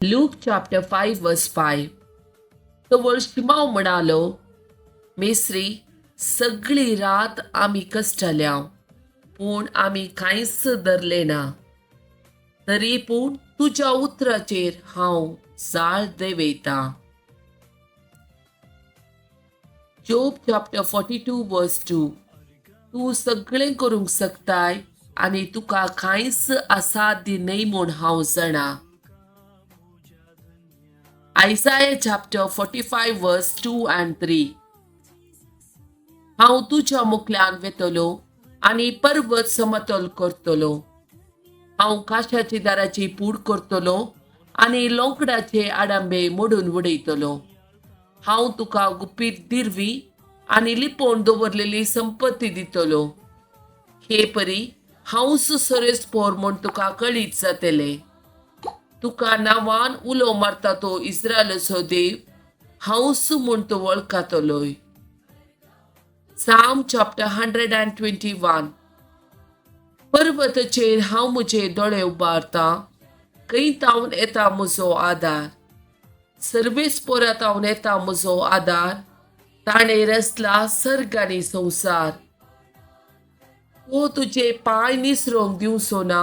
Luke chapter 5 verse 5. तवळ शिमांव म्हणालो, मेस्त्री, सगळी रात आमी कश्टल्या, पूण आमी कांयच धरलें ना. तरी पूण तुज्या उतराचेर हांव जाळ देंवयतां. Job chapter 42 verse 2. तूं सगळें करूंक शकताय आनी तुका कांयच असाध्य न्हय म्हूण हांव जाणा. Isaiah chapter 45 verse 2 and 3. हांव तुज्या मुखल्यान वेतलो आनी पर्वत समतोल करतलो. हांव काशाची दाराची पूड करतलो आनी लोकडाचे आडंबे मोडून उडयतलो. हांव तुका गुपीत दिरवी आनी लिपोवन दवरलेली संपत्ती दितलो. हे परी हांवच सरेस्पोर म्हूण तुका कळीत जातलें. तुका नांवान उलो मारता तो इस्रायलाचो देव हांवच म्हूण तूं वळखतलोय. Psalm chapter 121. पर्वताचेर हांव म्हजे दोळे उबारतां, खंय तावन येता म्हजो आदार? सर्वेस्पोरा तावन येता म्हजो आदार, ताणें रचला सर्ग आनी संवसार. तो तुजे पांय निसरोंक दिवचो ना,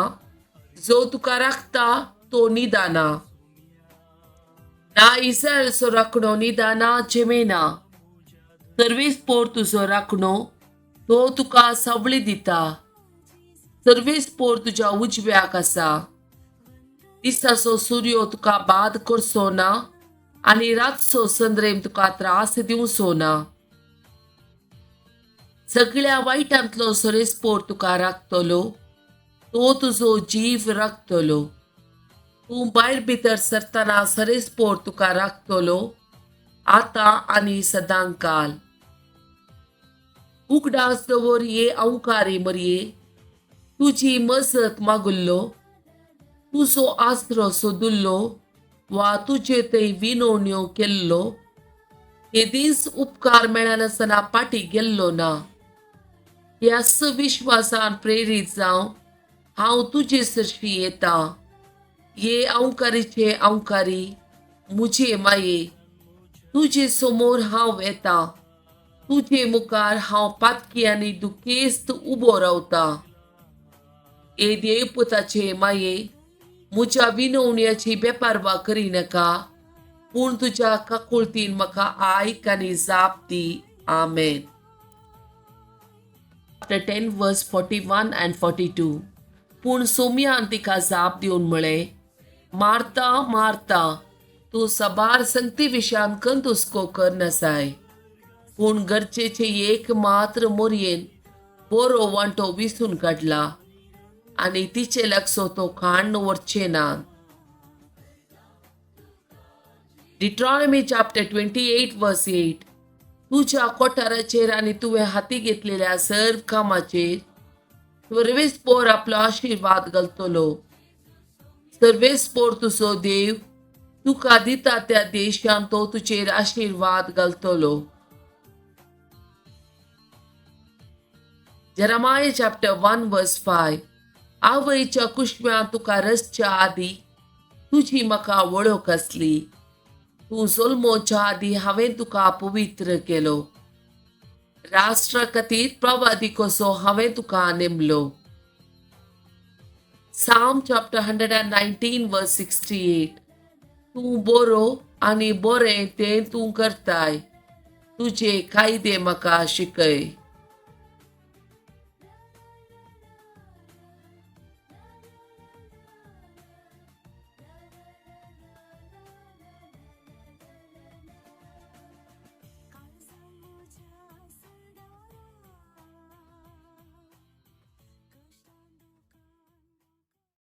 जो तुका राखता तो निदाना. ना इस्रायलचो राखणो निदाना, जेमेना. सर्वेस्पोर तुजो राखणो, तो तुका सावळी दिता. सर्वेस्पोर तुज्या उजव्याक आसा. दिसाचो सुर्यो तुका बाद करचो ना आनी रातचो संद्रेम तुका त्रास दिवचो ना. सगळ्या वायटांतलो सरेस्पोर तुका राखतलो, तो तुजो जीव राखतलो. तूं भायर भितर सरतना सरेस्पोर तुका राखतलो, आतां आनी सदांकाल. उगडास दवर ये अंकारी मरये, तुजी मजत मागुल्लो, तुजो आसरो सोदुल्लो वा तुजे थंय विनवण्यो केल्लो हे दीस उपकार मेळनासतना फाटीं गेल्लो ना. ह्याच विश्वासान प्रेरीत जावन हांव तुजे सरशी येता. ये अंकारीचे अंकारी म्हजे माये, तुजे समोर हांव येता. तुजे मुखार हांव पातकी आनी दुखेस्त उबो रावता. ए देवपुताचे माये, म्हज्या विनवण्याची बेपारवा करिनाका, पूण तुज्या काकुळतीन म्हाका आयक आनी जाप दी. आमेन. Chapter 10 verse 41 and 42. पूण सोम्यान तिका जाप दिवन म्हळें, मार्ता, मार्ता, तूं साबार संगती विशयान कंदुस्को करनासाय, पूण गरजेचे एक मात्र मोरयेन बरो वांटो विसून काडला आनी तिचे लागसो तो काण्ण व्हरचे ना. Deuteronomy chapter 28 verse 8. तुज्या कोठाराचेर आनी तुवें हाती घेतलेल्या सर्व कामाचेर सर्वेस्पोर आपलो आशिर्वाद घालतलो. सर्वेस्पोर तुजो देव तुका दिता त्या देशान तो तुजेर आशिर्वाद घालतलो. Jeremiah chapter 1 verse 5. आवयच्या कुशव्यां तुका रचच्या आदी तुजी म्हाका वळख आसली. तूं जल्मोच्या आदी हांवें तुका पवित्र केलो. राष्ट्रा खातीर प्रवादी कसो हांवें तुका नेमलो. Psalm chapter 119 verse 68. तूं बरो आनी बरें तें तूं करताय, तुजे कायदे म्हाका शिकय.